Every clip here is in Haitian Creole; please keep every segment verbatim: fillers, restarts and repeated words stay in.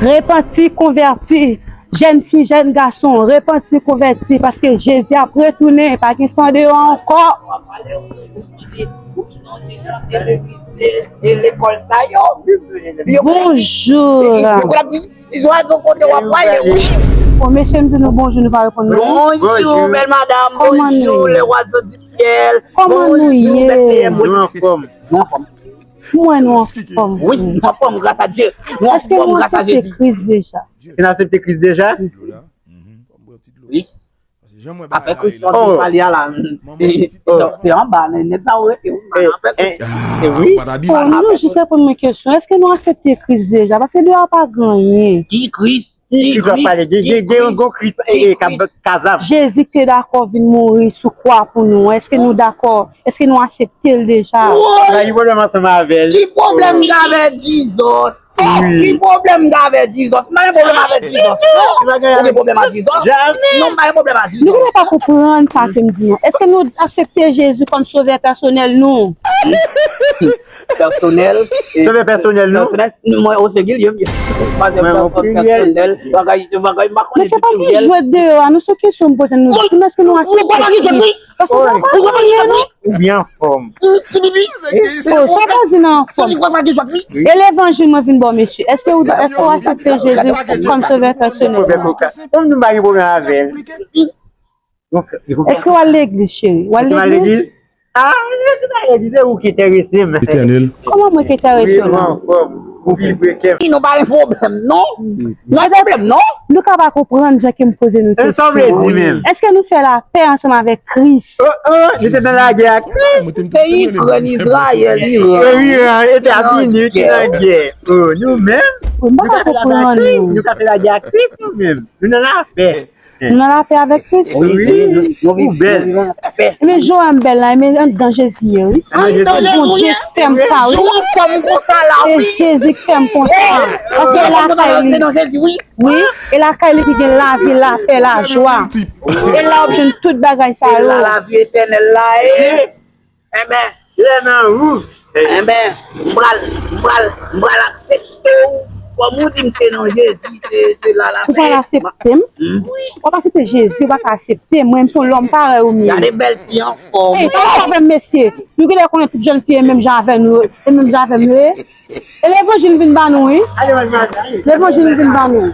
Repanti, konvèti. Jèn fi, jèn gason, repanti, konvèti, paske Jezi ap retounen, pa gen tan deyò ankò. Bonjou. Ti zwazo kote w ap pale, wi. Bon, mesye, m di nou bonjou, nou pa reponn mwen. Bonjou, bèl madanm. Bonjou, lè wazo di syèl. Kòman nou ye? Nou anfòm. Nou anfòm. Mwen, nou anfòm. Wi, nou anfòm, gras a Dye. Nou anfòm, gras a Jezi. Èske nou aksepte Kris deja? Wi. Afè Kris sa w te pale a la, se anba, men nèg sa yo rete, wi, afè Kris. Wi. Bon, nou jis reponn mwen kesyon. Èske nou aksepte Kris deja? Paske deyò pa gen anyen. Ki Kris? Ki Kris w ap pale? Gen, gen, gen yon gwo Kris, e, e, k ap kazab. Jezi ki te dakò vin mouri sou kwa pou nou. Èske nou dakò? Èske nou aksepte l deja? Woy! Ki pwoblèm avè Jizòs? Ki pwoblèm m gen avè Jizòs? M pa gen pwoblèm avè Jizòs, non. Ou gen pwoblèm ak Jizòs? Non, m pa gen pwoblèm ak Jizòs. Nou genlè pa konprann sa ke m di an. Èske nou aksepte Jezi kòm sovè pèsonèl nou? Pèsonèl. Sovè pèsonèl nou? Pèsonèl, mwen o sengilye m ye. Mwen o pliryèl. Bagay, bagay, m pa konnen si pliryèl. Men se pa ti jwèt deyò a, nou sou kesyon m poze nou. Èske nou aksepte Kris? Paske nou pa konprann nou. Ou byen anfòm. Sa w di nan anfòm? E levanjil mwen vin ba w, mesye. Èske ou, èske w aksepte Jezi kòm sovè pèsonèl ou? Kòm nou pa gen pwoblèm avè l. Èske w al legliz, cheri? W al legliz? Ah, se ou ki enterese m. Etènèl. Kòman mwen ki enterese w? Ou vibre kè m. Nou pa gen pwoblèm, non. Nou pa gen pwoblèm, non. Nou ka pa konprann jan ke m poze nou kesyon. Sa w vle di menm? Èske nou fè lapè ansanm avèk Kris? Oh, oh, nou te nan lagè ak Kris. Se Ikrèn, Izrayèl, Iran. Iran, Etazini ki nan gè. Oh, nou menm? Nou pa konprann nou. Nou ka fè lagè ak Kris, nou menm. Nou nan lapè. Nou nan lapè avèk Kris? Wi, wi, nou, nou viv, nou viv an lapè. Ebyen, jan w bèl la, ebyen, anndan Jezi ye, wi. Bondye fè m sa, wi. Jan w fè m konsa la, wi. Se Jezi k fè m konsa. Paske lakay li, wi, e lakay li ki gen lavi, lapè, lajwa. E la w ap jwenn tout bagay sa yo. Se la lavi etènèl la ye. Enben, lè nan ou. Enben, m pral, m pral, m pral aksepte w. Kòm ou di m se nan Jezi, se, se la lapè. Ou pral aksepte m? Wi. W ap aksepte Jezi, ou pa ka aksepte mwen, m se yon lòm parèy ou m ye. Gade bèl ti anfòm. Ey, pa fè avè m, mesye. Nou genlè konnen tout jèn fi e menm jan avè nou, e menm jan avè m yo ye. E levanjil vin ba nou, wi. Levanjil vin ba nou.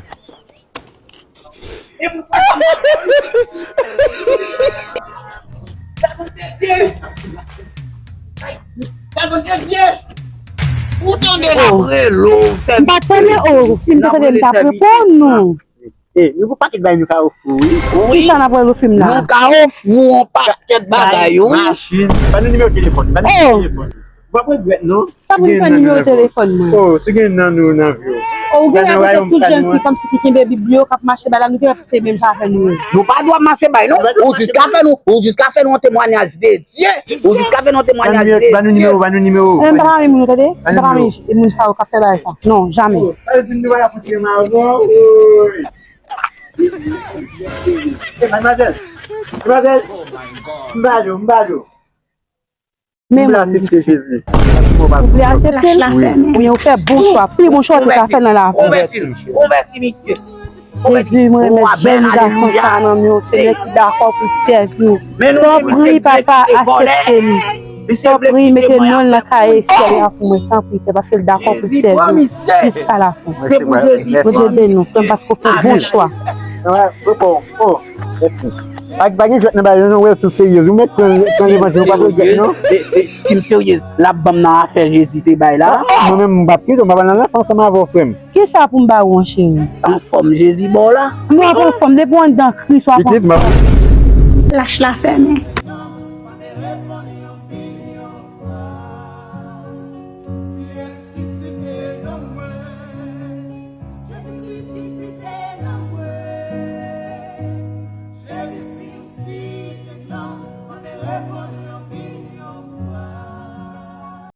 Ou tande l ap rele w, m pa tande, oh, si m te tande, m t ap reponn nou. Eh, nou gon pakèt bagay nou ka ofri w, wi. Kisa n ap rele w fim la? Nou ka ofri w yon pakèt bagay, wi. Machin. Ban nou nimewo telefòn, ban nou nimewo telefòn. W ap regrèt, non. Sa pou n fè nimewo telefòn mwen? Oh, si gen nan nou nan vi w. Oh, ou genlè panse tout jèn fi kòmsi ki kenbe Bib yo, k ap mache bay la, nou genlè panse menm jan avè nou. Nou pa dwe ap mache bay, non. Ou jis ka fè nou, ou jis ka fè nou yon temwayaj de Dye. Ou jis ka fè nou yon temwayaj de Dye. Ban nou nimewo, ban nou nimewo. Mwen pa renmen moun, tande? Mwen pa renmen moun sa yo k ap fè bagay sa. Non, jamè. Oh, sa vle di nou pa la pou tire m avè w, woy. Eh, madmwazèl, madmwazèl, m ba nou, m ba nou. Men mwen aksepte Jezi. Ou vle aksepte l? Wi. Ebyen, ou fè bon chwa. Pi bon chwa ou te ka fè nan lavi. Konvèti, konvèti, misye. Jezi, mwen renmen jèn gason sa nan men w, Senyè, ki dakò pou sèvi w. Tanpri, Papa, aksepte m. Tanpri, mete non l nan kaye syèl la pou mwen, tanpri, Pè, paske l dakò pou sèvi w jiska lafen. Bondye beni w, frè m, paske w fè bon chwa. Pa, pa gen jwèt nan bagay yo, non, wè, sou serye. Ou mèt pran, pran levanjil, ou pa pran jwèt, non. Kim serye, l ap ban m nan afè Jezi te bay la. Mwen menm, m p ap kite w, m ap al nan lanfè ansanm avè w, frè m. Kisa pou m ba ou an, cheri? Anfòm, Jezi ba w la. Mwen ap anfòm, depi w anndan Kris, w ap anfòm. Lach la fèmen.